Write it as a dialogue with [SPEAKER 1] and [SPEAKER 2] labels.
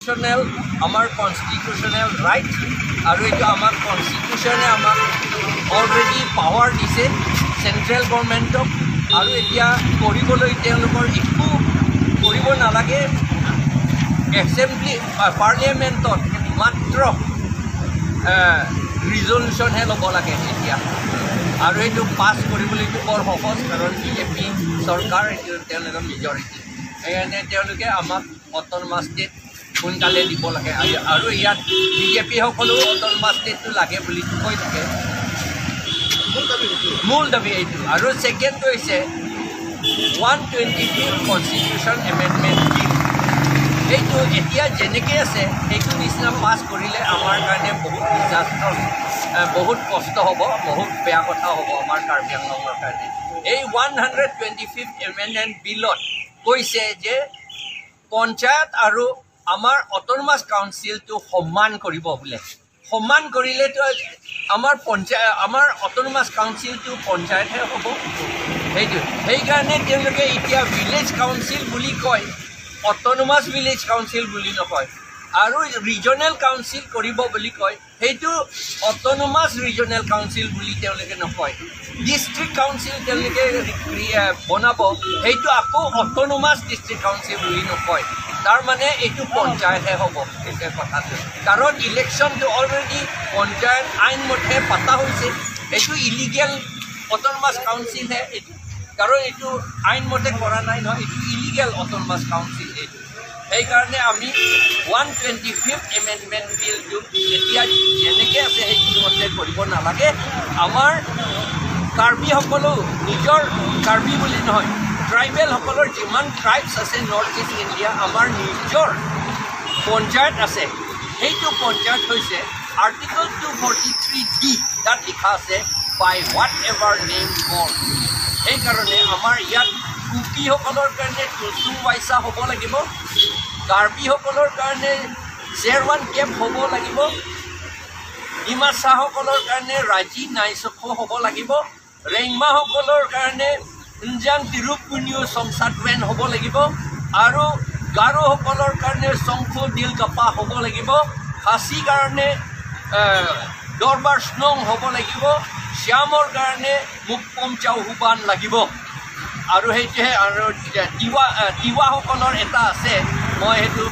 [SPEAKER 1] Constitutional, আমাৰ constitutional right আৰু এইটো আমাক কনষ্টিটিউশ্যনে আমাক অলৰেডি পাৱাৰ দিছে চেণ্ট্ৰেল গভৰ্ণমেণ্টক। আৰু এতিয়া কৰিবলৈ তেওঁলোকৰ একো কৰিব নালাগে, এছেম্বলি পাৰ্লিয়ামেণ্টত মাত্ৰ ৰিজলিউশ্যনহে ল'ব লাগে এতিয়া। আৰু এইটো পাছ কৰিবলৈতো বৰ সহজ, কাৰণ বিজেপি চৰকাৰ, এইটো তেওঁলোকৰ মেজৰিটি। সেইকাৰণে তেওঁলোকে আমাক অট'নমাছ ষ্টেট সোনকালে দিব লাগে। আৰু ইয়াত বিজেপিসকলেও অট'নমাছ ষ্টেটটো লাগে বুলি কৈ থাকে। মূল দাবী এইটো। আৰু ছেকেণ্ডটো হৈছে 125 কনষ্টিটিউশ্যন এমেণ্ডমেণ্ট বিল। সেইটো এতিয়া যেনেকৈ আছে সেইটো নিচিনা পাছ কৰিলে আমাৰ কাৰণে বহুত ডিজাষ্টাৰ, বহুত কষ্ট হ'ব, বহুত বেয়া কথা হ'ব আমাৰ কাৰ্বি আংলঙৰ কাৰণে। এই 125 এমেণ্ডমেণ্ট বিলত কৈছে যে পঞ্চায়ত আৰু আমাৰ অট'নমাছ কাউন্সিলটো সমান কৰিব বোলে। সমান কৰিলেতো আমাৰ পঞ্চায়ত, আমাৰ অট'নমাছ কাউন্সিলটো পঞ্চায়তহে হ'ব সেইটো। সেইকাৰণে তেওঁলোকে এতিয়া ভিলেজ কাউন্সিল বুলি কয়, অট'নমাছ ভিলেজ কাউন্সিল বুলি নকয়। আৰু ৰিজনেল কাউন্সিল কৰিব বুলি কয়, সেইটো অট'নমাছ ৰিজনেল কাউন্সিল বুলি তেওঁলোকে নকয়। ডিষ্ট্ৰিক্ট কাউন্সিল তেওঁলোকে বনাব, সেইটো আকৌ অট'নমাছ ডিষ্ট্ৰিক্ট কাউন্সিল বুলি নকয়। তাৰমানে এইটো পঞ্চায়তহে হ'ব এতিয়া কথাটো। কাৰণ ইলেকশ্যনটো অলৰেডি পঞ্চায়ত আইনমতে পতা হৈছে, এইটো ইলিগেল অট'নমাছ কাউন্সিলহে এইটো। কাৰণ এইটো আইনমতে কৰা নাই নহয়, এইটো ইলিগেল অট'নমাছ কাউন্সিল এইটো। সেইকাৰণে আমি 125 এমেণ্ডমেণ্ট বিলটো এতিয়া যেনেকৈ আছে সেইটো মতে কৰিব নালাগে। আমাৰ কাৰ্বিসকলেও নিজৰ, কাৰ্বি বুলি নহয়, ট্ৰাইবেলসকলৰ যিমান ট্ৰাইবছ আছে নৰ্থ ইষ্ট ইণ্ডিয়া, আমাৰ নিজৰ পঞ্চায়ত আছে। সেইটো পঞ্চায়ত হৈছে আৰ্টিকল 243 ডি, তাত লিখা আছে by what ever name call. সেইকাৰণে আমাৰ ইয়াত কুকিসকলৰ কাৰণে টুচুং ৱাইচা হ'ব লাগিব, কাৰ্বিসকলৰ কাৰণে চেৰৱান কেম্প হ'ব লাগিব, ডিমাচাসকলৰ কাৰণে ৰাজি নাইচখ হ'ব লাগিব, ৰেংমাসকলৰ কাৰণে ইঞ্জাং তিৰুপুনিও সংসাদৱেন হ'ব লাগিব, আৰু গাৰোসকলৰ কাৰণে শংখু দিল কাপা হ'ব লাগিব, খাচী কাৰণে দৰবাৰ স্নং হ'ব লাগিব, শ্যামৰ কাৰণে মুকপম চাউহুবান লাগিব। আৰু সেইটোহে। আৰু তিৱাসকলৰ এটা আছে, মই সেইটো